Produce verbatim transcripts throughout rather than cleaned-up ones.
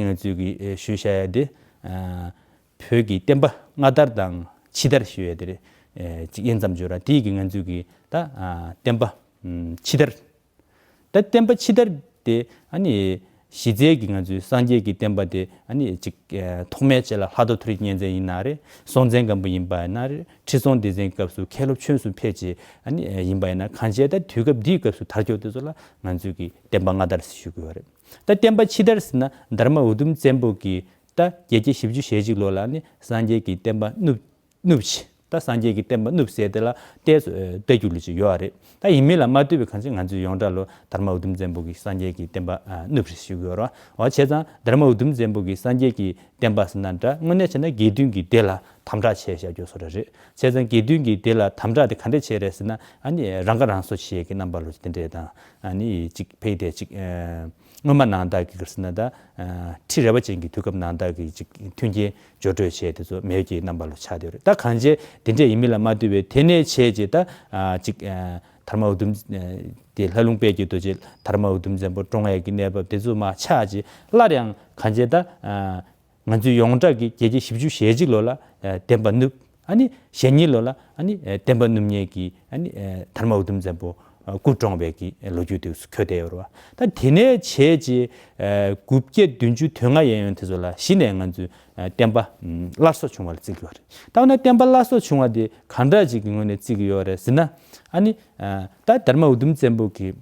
ང་ཚོས་ཀྱི་ཨེ་ཞུ་བྱ་ཡ་དེ་ཨ་བོད་ཀྱི་བསྟན་པ་སྔ་དར་དང་ཕྱི་དར་ཞུ་ཡ་དེ་རེད། ཨེ་ཅིག་ཡིན་ཙམ་བརྗོད་ར་དེ་ཡི་གི་ང་ཚོས་ཀྱི་ད་ཨ་བསྟན་པ་ཨམ་ཕྱི་དར། ད་བསྟན་པ་ཕྱི་དར་དེ་ཨ་ནི་གཞི་རྩའི་གི་ང་ཚོའི་སངས་རྒྱས་ཀྱི་བསྟན་པ་དེ་ཨ་ནི་ཅིག་ཨེ་ཐོག་མའི་ཆ་ལ་ལྷ་མདོ་མཐོ་རིས་གཉན་བཙན་ཡིན་ན་རེད། སྲོང་བཙན་སྒམ་པོ་ཡིན་པ་ཡིན་ན་རེད། ཁྲི་སྲོང་ལྡེ་བཙན་སྐབས་སུ་མཁན་སློབ་ཆོས་སུ་ཕེབས་རྗེས་ཨ་ནི་ཨེ་ཡིན་པ་ཡིན་ན་གང་བྱས་ད་དུས་སྐབས་འདིའི་སྐབས་སུ་དར་ཁྱབ་དེ་ཚོ་ལ་ང་ཚོས་ཀྱི་བསྟན་པ་སྔ་དར་ཞུ་དགོས་པ་རེད། ད་བསྟན་པ་ཕྱི་དར་ཟེར་ན་དྷརྨ་འུ་དུམ་བཙན་པོ་གིས་ད་བརྒྱད་བརྒྱ་བཞི་བཅུ་ཞེ་གཅིག་ལོ་ལ་ནི་སངས་རྒྱས་ཀྱི་བསྟན་པ་བསྣུབས་བསྣུབས་ཤིང་ད་སངས་རྒྱས་ཀྱི་བསྟན་པ་བསྣུབས་ཟེར་དེ་ལ་ཏོག་ཙམ་ལྟ་རྒྱུ་ལོ་ཅིག་ཡོད་རེད། ད་ཡིན་མིན་ལ་མ་ལྟོས་པའི་གང་ཅི་ང་ཚོས་ཡོངས་གྲགས་ལོ་དྷརྨ་འུ་དུམ་བཙན་པོ་གིས་སངས་རྒྱས་ཀྱི་བསྟན་པ་བསྣུབས་རེད་ཞུ་གི་ཡོད་རེད། འོ་བྱས་ཙང་དྷརྨ་འུ་དུམ་བཙན་པོ་གིས་སངས་རྒྱས་ཀྱི་བསྟན་པ་ཟེར་ན་འདྲ་དངོས་གནས་བྱས་ན་དགེ་འདུན་གྱི་སྡེ་ལ་དམ་དྲག་བྱས་བཞག་རྒྱུ་བཟོ་འདྲ་རེད། བྱས་ཙང་དགེ་འདུན་གྱི་སྡེ་ལ་དམ་དྲག་དེ་ག་འདྲས་བྱས་རེད་ཟེར་ན་ཨ་ནི་རང་ཁ་རང་གསོ་བྱེད་ཀྱི་རྣམ་པ་ལོ་ཅིག་དེ་འདྲས་དང་ཨ་ནི་ཅིག་ཕེ་དེ་ཅིག་སྔོན་མ་ནང་ལྟར་གྱི་ག་རེ་ཟེར་ན་ད་ཁྲི་རལ་པ་ཅན་གྱི་དུས་སྐབས་ནང་ལྟར་གྱི་ཅིག་མཐུན་རྐྱེན་སྦྱོར་སྤྲོད་བྱས་དེ་ཚོ་མེད་ཀྱི་རྣམ་པ་ལ་ཆགས་བསྡད་ཡོད་རེད། ད་གང་བྱས་དེ་འདྲས་ཡིན་མིན་ལ་མ་ལྟོས་པའི་དེ་ནས་བྱས་རྗེས་ད་ཅིག་དྷརྨ་འུ་དུམ་དེ་ལྷ་ལུང་དཔལ་གྱི་རྡོ་རྗེ་དྷརྨ་འུ་དུམ་བཙན་པོ་བཀྲོངས་ཡས་ཀྱི་གནས་བབ་དེ་ཚོ་མར་ཆགས་རྗེས་སླར་ཡང་གང་བྱས་ད། ང་ཚོས་ཡོངས་གྲགས་ཀྱི་བརྒྱད་བརྒྱ་བཞི་བཅུ་ཞེ་གཅིག་ལོ་ལ་བསྟན་པ་བསྣུབས། ཨ་ནི་ཞེ་གཉིས་ལོ་ལ་ཨ་ནི་བསྟན་པ་བསྣུབས་མཁན་གྱི་ཨ་ནི་དྷརྨ་འུ་དུམ་བཙན་པོ་སྐུ་བཀྲོངས་པའི་གི་ལོ་རྒྱུས་དེ་འཁོད་བསྡད་ཡོད་རེད་བ། ད་དེ་ནས་བྱས་རྗེས་དགུ་བརྒྱ་བདུན་ཅུ་དོན་ལྔ་ཡན་ཡོན་དེ་ཚོ་ལ་གཞི་ནས་ང་ཚོས་བསྟན་པ་སླར་གསོ་བྱུང་བ་ལ་བརྩི་གི་ཡོད་རེད། ད་འོ་ན་བསྟན་པ་སླར་གསོ་བྱུང་བ་དེ་གང་འདྲ་ཅིག་གི་ངོས་ནས་བརྩི་གི་ཡོད་རེད་ཟེར་ན། ཨ་ནི་ད་དྷརྨ་འུ་དུམ་བཙན་པོ་གི་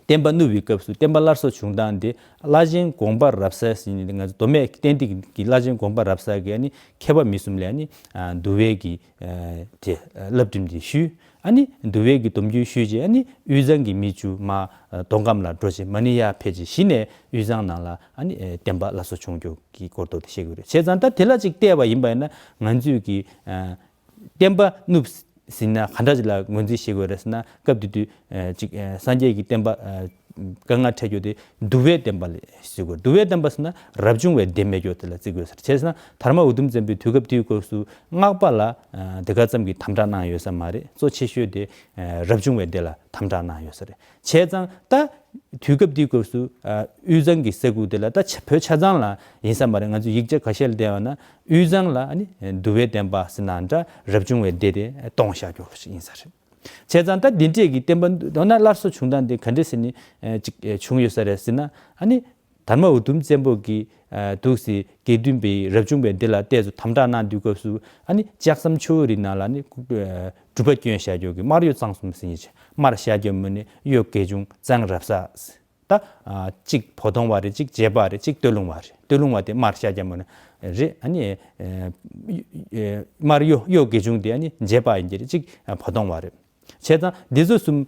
བསྟན་པ་བསྣུབས་པའི་སྐབས་སུ་བསྟན་པ་སླར་གསོ་བྱུང་སྟངས་དེ་བླ་ཆེན་དགོངས་པ་རབ་གསལ་ཟེར་མཁན་དེ་ང་ཚོ་མདོ་སྨད་ཀྱི་ཏན་ཏིག་གི་བླ་ཆེན་དགོངས་པ་རབ་གསལ་གྱིས་ཨ་ནི་མཁས་པ་མི་གསུམ་ལས་ཨ་ནི་འདུལ་བའི་གི་དེ་བསླབ་ཁྲིམས་དེ་ཞུས། ཨ་ནི་འདུལ་བའི་གི་སྡོམ་རྒྱུན་ཞུས་རྗེས་ཨ་ནི་དབུས་གཙང་གི་མི་བཅུ་མར་མདོ་ཁམས་ལ་འགྲོ་རྗེས་མ་ཎི་ཡར་ཕེབས་རྗེས་གཞི་ནས་དབུས་གཙང་ནང་ལ་ཨ་ནི་བསྟན་པ་སླར་གསོ་བྱུང་རྒྱུ་གི་སྐོར་དུ་བཤད་དགོས་རེད། བྱས་ཙང་ད་དེ་ལ་ཅིག་བལྟས་པ་ཡིན་པ་ཡིན་ན་ང་ཚོས་ཀྱི། བསྟན་པ་བསྣུབས་ཟིན་ན་ག་འདྲ་ཅིག་ལ་ངོས་འཛིན་བྱེད་དགོས་རེད་ཟེར་ན། སྐབས་དེ་དུས་ཅིག་སངས་རྒྱས་ཀྱི་བསྟན་པ་དཀའ་ངལ་འཕྲད་རྒྱུ་དེ་འདུལ་བའི་བསྟན་པ་ལ་བརྩི་དགོས། འདུལ་བའི་བསྟན་པ་ཟེར་ན་རབ་བྱུང་བའི་སྡེ་མེད་རྒྱུ་དེ་ལ་བརྩི་དགོས་ཟེར། བྱས་ན་དྷརྨ་འུ་དུམ་བཙན་པོའི་དུས་སྐབས་དེའི་སྐབས་སུ་སྔགས་པ་ལ་དེ་ག་ཙམ་གྱི་དམ་དྲག་གནང་ཡོད་ས་མ་རེད། གཙོ་ཆེ་ཤོས་དེ་རབ་བྱུང་བའི་སྡེ་ལ་དམ་དྲག་གནང་ཡོད་ས་རེད། བྱས་ཙང་ད་དུས་སྐབས་དེའི་སྐབས་སུ་དབུས་གཙང་གི་ས་ཁུལ་དེ་ལ་ད་བོད་ཆ་ཚང་ལ་ཡིན་ས་མ་རེད། ང་ཚོ་ཡིག་ཆ་ཁ་ཤས་ལ་བལྟས་པ་ན། དབུས་གཙང་ལ་ཨ་ནི་འདུལ་བའི་བསྟན་པ་ཟེར་ན་འདྲ་རབ་བྱུང་བའི་སྡེ་དེ་སྟོང་བཞག་རྒྱུ་ཞིག་ཡིན་ས་རེད། བྱས་ཙང་ད་འདི་འདྲས་ཀྱི་བསྟན་པ་འདོད་ན་སླར་གསོ་བྱུང་སྟངས་འདི་ག་འདྲས་ཟེར་ནི་ཅིག་བྱུང་ཡོད་ས་རེད་ཟེར་ན། ཨ་ནི་དྷརྨ་འུ་དུམ་བཙན་པོ་གིས་འདུག་སེ་དགེ་འདུན་པའི་རབ་བྱུང་བའི་སྡེ་ལ་ཏོག་ཙམ་དམ་དྲག་གནང་དུས་སྐབས་སུ་ཨ་ནི་ལྕགས་ཟམ་ཆུ་བོ་རི་ནང་ལ་ནི་སྒྲུབ་པ་བསྐྱོན་བཞག་རྒྱུ་གི་དམར་གཡོ་གཙང་གསུམ་ཟེར་ནི་ཅིག་དམར་ཤཱཀྱ་མུ་ནེ། གཡོ་དགེ་སྦྱོང་གཙང་རབ་གསལ། ད་གཅིག་བོ་དོང་བ་རེད། གཅིག་རྗེ་འབངས་རེད། གཅིག་སྟོད་ལུང་བ་རེད། སྟོད་ལུང་བ་དེ་དམར་ཤཱཀྱ་མུ་ནེ་རེད། ཨ་ནི་དམར་གཡོ་གཡོ་དགེ་སྦྱོང་དེ་ཨ་ནི་རྗེ་འབངས་ཡིན་གྱི་རེད། གཅིག་བོ་དོང་བ་རེད། བྱས་ཙང་འདི་ཚོ་གསུམ་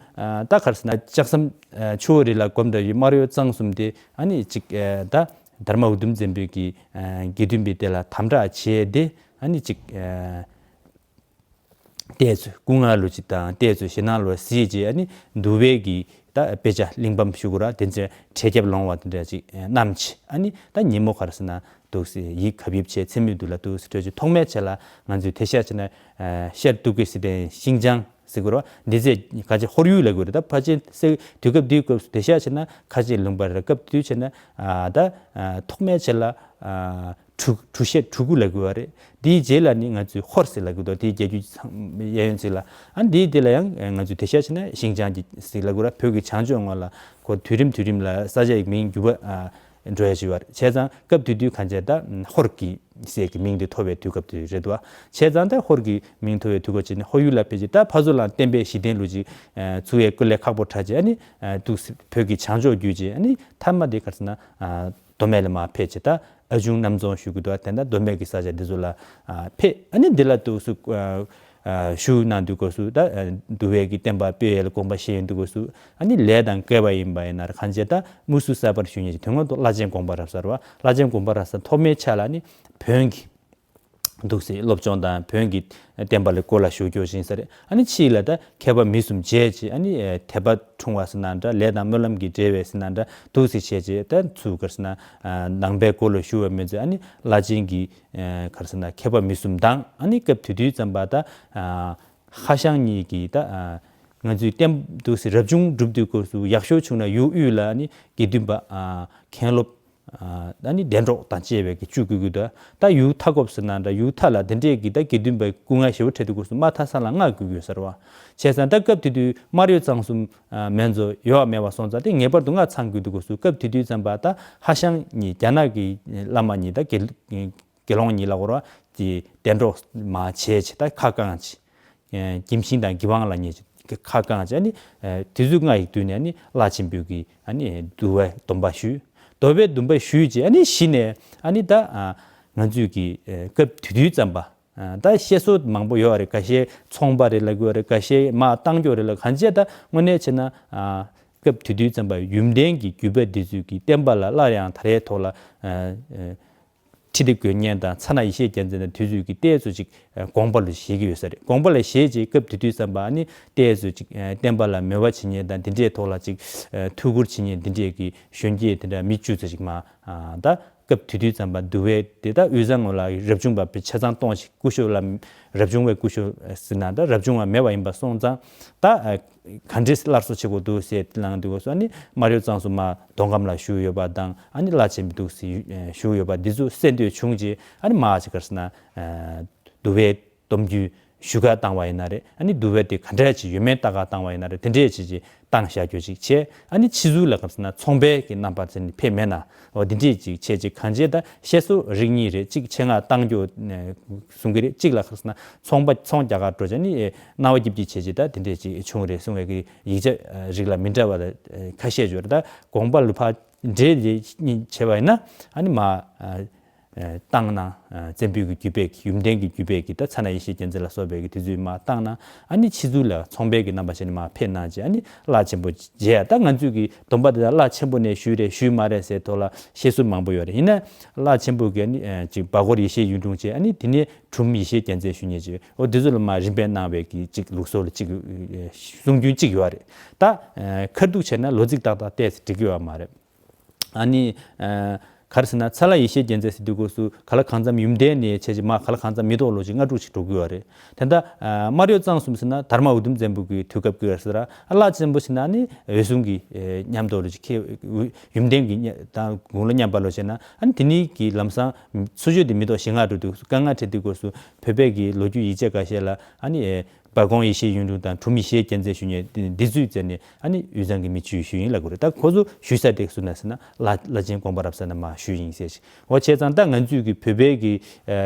ད་ག་རེ་ཟེར་ན་ལྕགས་ཟམ་ཆུ་བོ་རི་ལ་སྒོམ་འདྲ་བའི་དམར་གཡོ་གཙང་གསུམ་དེ་ཨ་ནི་གཅིག་ད་དྷརྨ་འུ་དུམ་བཙན་པོའི་གི་དགེ་འདུན་པའི་སྡེ་ལ་དམ་དྲག་བྱས་ཏེ་ཨ་ནི་གཅིག་ཏོག་ཙམ་སྐུ་ངལ་ལོ་ཅིག་དང་ཏོག་ཙམ་ཞེད་སྣང་ལོ་ཟིག་ཅིག་ཨ་ནི་འདུལ་བའི་གི་ད་དཔེ་ཆ་གླེགས་བམ་ཞུ་དགོས་ར་དེ་ཚོ་བྲེལ་རྒྱབ་ལོང་བ་དེ་འདྲ་ཅིག་བསྣམས་བྱས། ཨ་ནི་ད་ཉིན་མོ་ག་རེ་ཟེར་ན་འདུག་སེ་ཡིད་གབ་ཡིབ་བྱས་མཚན་མོའི་དུས་ལ་འདུག་སེ་བྲོས་ཅིག་ཐོག་མའི་ཆ་ལ་ང་ཚོས་དེ་ཤ་ཆེ་ན་ཤར་ཏུར་ཀི་སི་ཐན་ཤིང་ཅང་ཟེར་དགོས་ར་འདི་ཚོས་ཁ་ཆེ་ཧོར་ཡུལ་ལ་དགོས་རེད། ད་ཕལ་ཆེར་སེ་དུས་སྐབས་འདིའི་སྐབས་སུ་དེ་ཤ་ཆེ་ན་ཁ་ཆེ་ལུང་པ་རེད། སྐབས་དེ་དུས་ཆེ་ན་ད་ཐོག་མའི་ཆ་ལ། གྲུ་གྲུ་ཤད་གྲུ་གུ་ལབ་དགོས་པ་རེད། དེའི་རྗེས་ལ་ནི་ང་ཚོས་ཧོར་ཟེར་ལབ་གི་འདུག་དེའི་རྒྱལ་རྒྱུད་ཚང་གཡས་གཡོན་ཚིག་ལ། ཨ་འདིའི་དེ་ལ་ཡང་ང་ཚོས་དེ་ཤ་ཆེ་ན་ཤིང་ཅང་གི་ཟེར་ལབ་དགོས་ར། བོད་ཀྱི་བྱང་ཕྱོགས་ངོས་ལ་ཁོ་དུས་རིམ་དུས་རིམ་ལ་ས་ཆ་ཡི་མིང་འགྱུར་བ་འགྲོ་ཡ་ཞིག་ཡོད་རེད། བྱས་ཙང་སྐབས་དེ་དུས་གང་བྱས་ད་ཧོར་གྱི་ཟེར་གྱི་མིང་དེ་ཐོབ་པའི་དུས་སྐབས་དེ་རེད་འདུག་བྱས་ཙང་ད་ཧོར་གྱི་མིང་ཐོབ་པའི་དུས་སྐབས་ཅིག་ནས་ཧོར་ཡུལ་ལ་ཕེབས་རྗེས་ད་ཕ་ཚོ་ལ་བསྟན་པའི་གཞི་རྟེན་ལུགས་ཅིག་ཚུགས་ཡས་སྐུ་ལས་ཁག་པོ་འཁྲབ་རྗེས་ཨ་ནི་འདུག་སེ་བོད་ཀྱི་བྱང་ཕྱོགས་བརྒྱུད་རྗེས་ཨ་ནི་མཐའ་མ་དེ་ག་རེ་ཟེར་ན། མདོ་སྨད་ལ་མར་ཕེབས་བྱས་ད་ཨ་ཆུང་གནམ་རྫོང་ཞུ་གི་འདུག་དེ་འདྲ་མདོ་སྨད་ཀྱི་ས་ཆ་འདི་ཚོ་ལ་ཕེབས། ཨ་ནི་འདི་ལ་འདུག་སེ་བཞུགས་གནང་དུས་སྐབས་སུ་ད་འདུལ་བའི་གི་བསྟན་པ་སྤེལ་ཡས་ལ་དགོངས་པ་བཞེས་ཡོང་དུས་སྐབས་སུ་ཨ་ནི་ལས་དང་བཀལ་བ་ཡིན་པ་ཡིན་ན་ར་གང་བྱས་ད་མུ་སུ་གསར་པར་ཞུ་མཁན་ཅིག་དོན་ངོ་ཐོག་བླ་ཆེན་དགོངས་པ་རབ་གསལ་བ། བླ་ཆེན་དགོངས་པ་རབ་གསལ་ཐོག་མའི་ཆ་ལ་ནི་བོན་གྱི་འདུག་སེ་སློབ་སྦྱོང་དང་བོན་གྱི་བསྟན་པ་ལ་སྐོར་ལ་ཞུགས་རྒྱུ་ཡིན་ས་རེད། ཨ་ནི་ཕྱིས་ལ་ད་མཁས་པ་མི་གསུམ་མཇལ་རྗེས་ཨ་ནི་དད་པ་འཁྲུངས་པ་ཟེར་ན་འདྲ་ལས་དང་སྨོན་ལམ་གྱི་འབྲེལ་བས་ཟེར་ན་འདྲ་འདུག་སེ་བྱས་རྗེས་ད་ཚུར་ག་རེ་ཟེར་ན་ནང་པའི་སྐོར་ལ་ཞུགས་པ་མིན་ཚེ་ཨ་ནི་བླ་ཆེན་གྱི་ག་རེ་ཟེར་ན་མཁས་པ་མི་གསུམ་དང་ཨ་ནི་སྐབས་དེ་དུས་ཙམ་པ་ད་ཧྭ་ཤང་གཉིས་ཀྱི་ད་ང་ཚོའི་བསྟན་འདུག་སེ་རབ་བྱུང་སྒྲུབ་དུས་སྐབས་སུ་ཡག་ཤོས་བྱུང་ན་ཡུལ་དབུས་ལ་ཨ་ནི་དགེ་འདུན་པ་མཁན་སློབ། ཨ་ནི་གདན་གྲོགས་དང་བཅས་པའི་གི་བཅུ་དགོས་ཀྱི་འདུག་ད་ཡུལ་མཐའ་འཁོབ་ཟེར་ན་འདྲ། ཡུལ་མཐའ་ལ་དེ་འདྲས་ཀྱི་ད་དགེ་འདུན་པའི་སྐུ་ངལ་ཞེ་པོ་འཕྲད་དུས་སྐབས་སུ་མ་མཐའ་ས་ལ་ལྔ་དགོས་ཀྱི་ཡོད་ས་རེད་བ། བྱས་ཙང་ད་སྐབས་དེ་དུས་སྨར་ཡུལ་གཙང་གསུམ་ཨ་མན་ཚོ་ཡོད་མེད་པ་སོང་ཙང་དེ་ངེས་པར་དུ་ལྔ་ཚང་དགོས་དུས་སྐབས་སུ། སྐབས་དེ་དུས་ཙམ་པ་ད་ཧྭ་ཤང་གཉིས། རྒྱ་ནག་གི་བླ་མ་གཉིས། ད་དགེ་དགེ་སློང་གཉིས་ལ་གོ་ར་དེ་གདན་གྲོགས་མ་བྱས་ཅི། ད་ཁ་བསྐང་ཅི། ཨེ་གྱིམ་ཤིང་དང་གྱི་ཝང་ལ་ཉེ་ཅི་ཁ་བསྐང་ཅི། ཨ་ནི་ཨེ་དེ་ཚོའི་ལྔ་ཡི་མདུན་ནས་ཨ་ནི་བླ་ཆེན་པོའི་གི་ཨ་ནི་འདུལ་བའི་སྡོམ་པ་ཞུས། འདུལ་བའི་སྡོམ་པ་ཞུས་ཅི། ཨ་ནི་གཞི་ནས་ཨ་ནི་ད་ཨ་ང་ཚོས་ཀྱི་ཨེ་སྐབས་དེ་དུས་ཙམ་པ་ཨ་ད་བཤད་སྲོལ་མང་པོ་ཡོད་རེད། འགའ་ཤས་ཚོང་པ་རེད་ལབ་ཀྱི་ཡོད་རེད། འགའ་ཤས་མ་བཏང་རྒྱུ་རེད་ལབ། གང་བྱས་ད་དངོས་གནས་བྱས་ན་ཨ་སྐབས་དེ་དུས་ཙམ་པ་ཡུམ་བརྟན་གྱི་བརྒྱུད་པ་འདི་ཚོས་ཀྱི་བསྟན་པ་ལ་སླར་ཡང་ད་རེས་ཐོག་ལ་ཨ་ཨ་ཁྲི་ལྡེ་དགོན་གཉེན་དང་ཚ་ན་ཡེ་ཤེས་རྒྱལ་མཚན་དང་དེ་ཚོས་ཀྱི་ལྟས་ཚོ་ཅིག་དགོངས་པ་ལ་བཞེས་ཀྱི་ཡོད་ས་རེད། དགོངས་པ་ལ་བཞེས་རྗེས་སྐབས་དེ་དུས་ཙམ་པ་ཨ་ནི་ལྟས་ཚོ་ཅིག་བསྟན་པ་ལ་མོས་པ་བྱེད་མཁན་དང་དེ་འདྲའི་ཐོག་ལ་ཅིག་ཐུགས་ཁུར་བྱེད་མཁན་དེ་འདྲའི་གི་གཞོན་སྐྱེས་དེ་འདྲ་མི་བཅུ་ཙམ་ཅིག་མ་ད་སྐབས་དེ་དུས་ཙམ་པ་འདུལ་བའི་དེ་ད་དབུས་གཙང་ངོས་ལ་རབ་བྱུང་པ་ཆ་ཚང་གཏོང་ཞིག་སྐུ་ཞབས་ལ་རབ་བྱུང་བའི་སྐུ་ཞབས་ཟེར་ན་ད་རབ་བྱུང་བ་མེད་པ་ཡིན་པ་སོང་ཙང་ད་ག་འདྲས་སླར་གསོ་བྱེད་དགོས་འདུག་ཟེར་གླེང་དུས་སྐབས་སུ་ཨ་ནི་སྨར་ཡུལ་གཙང་གསུམ་མ་མདོ་ཁམས་ལ་བཞུགས་ཡོད་པ་དང་ཨ་ནི་བླ་ཆེན་པོ་འདུག་ཟེར་བཞུགས་ཡོད་པ་འདི་ཚོ་གསན་འདོད་བྱུང་རྗེས་ཨ་ནི་མ་ཅིག་ག་རེ་ཟེར་ན་འདུལ་བའི་སྡོམ་རྒྱུན་ཞུ་ག་བཏང་བ་ཡིན་ན་རེད། ཨ་ནི་འདུལ་བ་དེ་ག་འདྲས་ཅིག་ཡོད་མེད་ལྟ་ག་བཏང་བ་ཡིན་ན་རེད། དེ་འདྲས་ཅིག་ཅིག་བཏང་བཞག་རྒྱུ་ཅིག་བྱས། ཨ་ནི་ཕྱི་ཚུལ་ལ་ག་རེ་ཟེར་ན་ཚོང་པའི་གི་རྣམ་པ་ཚོ་ནི་ཕེབས་མེད་ན་འོ་འདི་འདྲས་ཅིག་བྱས་ཅིག་གང་བྱས་ད་བཤད་སྲོལ་རིགས་གཉིས་རེད། གཅིག་ཆེད་མངགས་བཏང་རྒྱུ་གསུང་གི་རེད། གཅིག་ལ་ག་རེ་ཟེར་ན་ཚོང་པ་ཚོང་རྒྱག་ག་འགྲོ་བྱས་ནི་སྣང་བ་སྐྱིད་སྐྱིད་བྱས་ཅིག་ད་དེ་འདྲས་ཅིག་བྱུང་རེད་གསུང་བའི་གི་ཡིག་ཆ་རིགས་ལ་མི་འདྲ་བ་ཁ་ཤས་ཡོད་རེད། ད་དགོངས་པ་ལུགས་ཕར་འདྲེས་ནས་བྱས་པ་ཡིན་ན་ཨ་ནི་མ། བཏང་ན་བཙན་པོའི་གི་རྒྱུད་པའི་གི་ཡུམ་བརྟན་གྱི་རྒྱུད་པའི་གི་ད་ཚ་ན་ཡེ་ཤེས་རྒྱལ་མཚན་ལ་སོགས་པའི་གི་དེ་ཚོས་མ་བཏང་ན་ཨ་ནི་ཕྱི་ཚུལ་ལ་ཚོང་པའི་གི་རྣམ་པ་བྱས་ནས་མ་ཕེབས་གནང་རྗེས་ཨ་ནི་བླ་ཆེན་པོ་མཇལ་ཡ། ད་ང་ཚོས་གི་སྡོམ་པ་དེ་དག་བླ་ཆེན་པོ་ནས་ཞུས་རེད་ཞུས་མ་རེད་ཟེར་ཐོག་ལ་བཤད་སྲོལ་མང་པོ་ཡོད་རེད། ཡིན་ན་བླ་ཆེན་པོ་གི་ཨ་ནི་ཅིག་བ་སྒོར་ཡེ་ཤེས་གཡུང་དྲུང་བྱས་ཨ་ནི་དེ་ནས་གྲུབ་ཡེ་ཤེས་རྒྱལ་མཚན་ཞུ་མཁན་ཅིག་འོ་དེ་ཚོ་ལ་མ་རིམ་པས་གནང་བའི་གི་ཅིག་ལུགས་སྲོལ་ཅིག་གསུང་རྒྱུན་ཅིག་ཡོད་རེད། ད་ཁ་ཐུག་བྱས་ན་ལོ་ཚིགས་ཏག་ཏག་བལྟས་ཚེ་འགྲིག་གི་ཡོད་མ་རེད། ཨ་ནི། ཨ་ག་རེ་ཟེར་ན་ཚ་ལ་ཡེ་ཤེས་རྒྱལ་མཚན་ཟེར་དུས་སྐབས་སུ་ག་ལ་གང་འཚམ་ཡུམ་བརྟན་ནས་བྱས་རྗེས་མ་ག་ལ་གང་འཚམ་མི་ཐོག་ལོ་ཅིག་ལྔ་དྲུག་ཅིག་འགྲོ་གི་ཡོད་རེད། དེ་འདྲ་ཨ་སྨར་ཡུལ་གཙང་གསུམ་ཟེར་ན་དྷརྨ་འུ་དུམ་བཙན་པོ་གི་དུས་སྐབས་ཀྱི་རེད་ཟེར། ཨ་བླ་ཆེན་པོ་ཟེར་ན་ནི་འོད་སྲུང་གི་ཨེ་མཉམ་དུ་ལོ་ཅིག་ཁེ་ཡུམ་བརྟན་གྱི་མཉམ་དང་དགུང་ལོ་མཉམ་པ་ལོ་བྱས་ན་ཨ་ནི་དེ་ནི་གི་ལམ་སང་ཚུར་ཕྱོགས་དེ་མི་ཐོག་ཞེ་ལྔ་འགྲོ་དུས་སྐབས་ལྔ་ཁྲི་དུས་སྐབས་སུ་བོད་པའི་གི་ལོ་རྒྱུས་ཡིག་ཆ་འགའ་ཤས་ལ་ཨ་ནི་ཨེ། བ་གོང་ཡེ་ཤེས་གཡུང་དྲུང་དང་གྲུབ་ཡེ་ཤེས་རྒྱལ་མཚན་ཞུ་མཁན་འདི་ཚོས་བཙལ་ནས་ཨ་ནི་དབུས་གཙང་གི་མི་བཅུ་ཞུས་ཡིན་ལབ་དགོས་རེད། ད་ཁོ་ཚོ་ཞུས་ས་དེ་སུ་ན་ཟེར་ན་བླ་བླ་ཆེན་དགོངས་པ་རབ་གསལ་ན་མ་ཞུས་ཡིན་ཟེར་ཞིག་འོ་བྱས་ཙང་ད་ང་ཚོས་ཀྱི་བོད་པའི་གི་ཨ་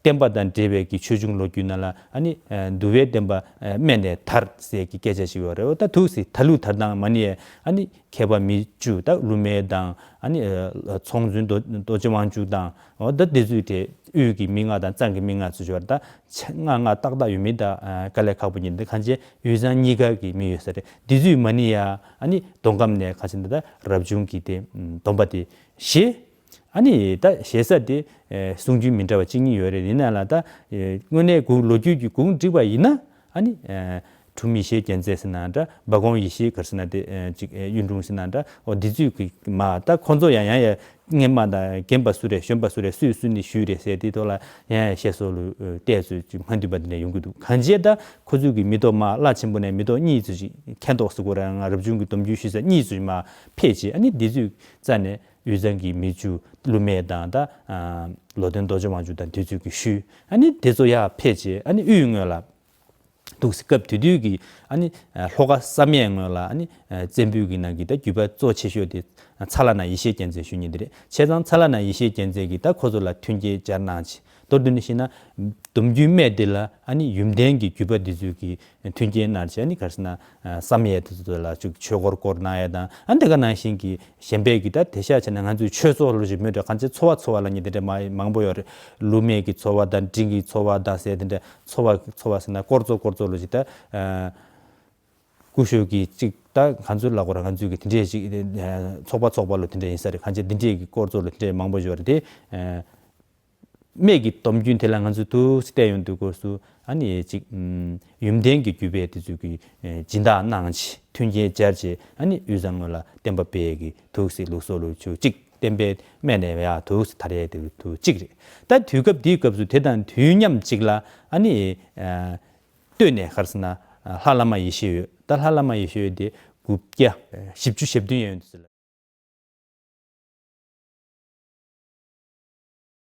བསྟན་པ་དང་འབྲེལ་བའི་གི་ཆོས་འབྱུང་ལོ་རྒྱུས་ནང་ལ་ཨ་ནི་ཨ་འདུལ་བའི་བསྟན་པ་ཨ་སྨད་ནས་དར་ཟེར་གྱི་སྐད་ཆ་ཞིག་ཡོད་རེད། འོ་ད་ཐུགས་སྲས་དར་ལུགས་དར་སྟངས་མ་ནི་ཨ་ནི་མཁས་པ་མི་བཅུ་ད་ཀླུ་སྨན་དང་ཨ་ནི་ཨ་ཚོགས་གཙོ་རྡོ་རྗེ་དབང་ཕྱུག་དང་འོ་ད་དེ་ཚོས་དེ་དབུས་ཀྱི་མི་ལྔ་དང་གཙང་གི་མི་ལྔ་ཚོ་ཡོད་རེད། ད། ཆ་ལྔ་ལྔ་ཏག་ཏག་ཡོད་མེད་ད་ཨ་དཀའ་ལས་ཁག་པོ་ཡིན། འདི་གང་ཅི་དབུས་གཙང་གཉིས་ཀ་གི་མི་ཡོད་ས་རེད། འདི་ཚོས་མ་ཎི་ཡ་ཨ་ནི་མདོ་ཁམས་ནས་ཁ་ཆེ་འདི་ད་རབ་བྱུང་གི་དེ་སྡོམ་པ་དེ་བཞེས། ཨ་ནི་ད་བཞེས་ས་དེ་ཨེ་གསུང་རྒྱུན་མི་འདྲ་བ་གཅིག་གཉིས་ཡོད་རེད། ཡིན་ན་ལ་ད་ཨེ་དངོས་གནས་གུང་ལོ་རྒྱུས་ཀྱི་གུང་བསྒྲིགས་པ་ཡིན་ན་ཨ་ནི་ཨེ་གྲུབ་ཡེ་ཤེས་རྒྱལ་མཚན་ཟེར་ན་འདྲ། བ་གོང་ཡེ་ཤེས་ག་རེ་ཟེར་ན་དེ་ཨེ་ཅིག་ཨེ་གཡུང་དྲུང་ཟེར་ན་འདྲ། འོ་འདི་ཚོས་གི་མ་ད་ཁོང་ཚོ་ཡང་ཡང་ཡ། སྔན་མ་དང་རྒན་པ་སུ་རེད་གཞོན་པ་སུ་རེད་སུས་སུ་ནས་ཞུས་རེད་ཟེར་དེའི་ཐོག་ལ་ཡང་ཡང་བཤད་སྲོལ་ལ་བལྟས་ཚོད་ཅིག་མ་འདུས་པ་འདི་འདྲ་ཡོང་གི་འདུག་གང་བྱས་ད་ཁོ་ཚོས་ཀྱི་མི་ཐོག་མ་བླ་ཆེན་པོ་ནས་མི་ཐོག་གཉིས་ཚོད་ཅིག་མཁྱེན་རྟོགས་སུ་གོ་ར་ང་རབ་བྱུང་གི་སྡོམ་རྒྱུན་ཞུས་ས་གཉིས་ཚོད་མ་ཕེབས་རྗེས་ཨ་ནི་འདི་ཚོས་རྩ་ནས་དབུས་གཙང་གི་མི་བཅུ་ཀླུ་སྨན་དང་ད་ལོ་སྟོན་རྡོ་རྗེ་དབང་ཕྱུག་དང་དེ་ཚོས་ཀྱི་ཞུས་ཨ་ནི་དེ་ཚོ་ཡར་ཕེབས་རྗེས་ཨ་ནི་དབུས་ངོས་ལ། འདུག་སེ་སྐབས་དེ་དུས་ཀྱི་ཨ་ནི་ལྷོ་ཁ་བསམ་ཡས་ངོས་ལ་ཨ་ནི་བཙན་པོའི་གི་ནང་གི་ད་རྒྱུད་པ་གཙོ་ཆེ་ཤོས་དེ་ཚ་ལ་ན་ཡེ་ཤེས་རྒྱལ་མཚན་ཞུ་མཁན་དེ་རེད། བྱས་ཙང་ཚ་ལ་ན་ཡེ་ཤེས་རྒྱལ་མཚན་གྱིས་ད་ཁོ་ཚོ་ལ་མཐུན་རྐྱེན་སྦྱར་གནང་བྱས་མདོར་བསྡུས་ནས་བཤད་ན་སྡོམ་རྒྱུན་སྨད་དེ་ལ་ཨ་ནི་ཡུམ་བརྟན་གྱི་རྒྱུད་པ་འདི་ཚོས་ཀྱི་མཐུན་རྐྱེན་གནང་བྱས་ཨ་ནི་ག་རེ་ཟེར་ན་བསམ་ཡས་དེ་ཚོ་ལ་ཅིག་ཆོས་འཁོར་བསྐོར་གནང་ཡས་དང་ཨ་ནི་དེ་ག་ནང་བཞིན་གྱི་གཞན་པའི་གི་ད་དེ་ཤ་བྱས་ན་ང་ཚོའི་ཆོས་ཚོགས་ལོ་ཞིག་མོད་དྲ་གང་ཅི་ཚོ་བ་ཚོ་བ་ལ་ཉེ་དེ་འདྲ་མ་མང་པོ་ཡོད་རེད། ཀླུ་སྨན་གྱི་ཚོ་བ་དང་འབྲིང་གི་ཚོ་བ་དང་ཟེར་དེ་འདྲ་ཚོ་བ་ཚོ་བ་ཟེར་ན་སྐོར་ཚོ་སྐོར་ཚོ་ལོ་ཞིག་ད་སྐུ་ཞབས་ཀྱི་གཅིག་ད་ང་ཚོའི་ལ་གོ་ར་ང་ཚོའི་གི་དེ་འདྲས་ཞིག་ཚོགས་པ་ཚོགས་པ་ལོ་དེ་འདྲས་ཡིན་ས་རེད། གང་ཅི་དེ་འདྲས་ཀྱི་སྐོར་ཚོ་ལོ་དེ་འདྲས་མང་པོ་ཡོད་རེད་དེ། སྨད་ཀྱི་སྡོམ་རྒྱུན་དེ་ལ་ང་ཚོས་ཐུགས་སུ་བལྟས་ཡོང་དུས་སྐབས་སུ་ཨ་ནི་ཅིག་ཡུམ་བརྟན་གྱི་རྒྱུད་པའི་དེ་ཚོས་ཀྱི་སྦྱིན་བདག་གནང་ཆེ་མཐུན་རྐྱེན་སྦྱར་ཆེ་ཨ་ནི་དབུས་གཙང་ངོས་ལ་བསྟན་པ་སྤེལ་གྱི་ཐུགས་སུ་ལུགས་སྲོལ་ལུགས་ཆུ་གཅིག་བསྟན་པའི་སྨད་ནས་ཡར་ཐུགས་སུ་དར་ཡས་དེ་ཐུགས་གཅིག་རེད། ད་དུས་སྐབས་དེའི་སྐབས་སུ་དེ་དང་དུས་མཉམ་གཅིག་ལ་ཨ་ནི་སྟོད་ནས་ག་རེ་ཟེར་ན་ལྷ་བླ་མ་ཡེ་ཤེས་འོད། ད་ལྷ་བླ་མ་ཡེ་ཤེས་འོད་དེ་དགུ་བརྒྱ་བཞི་བཅུ་ཞེ་བདུན་ཡན་དུ་ཟེར་ལ།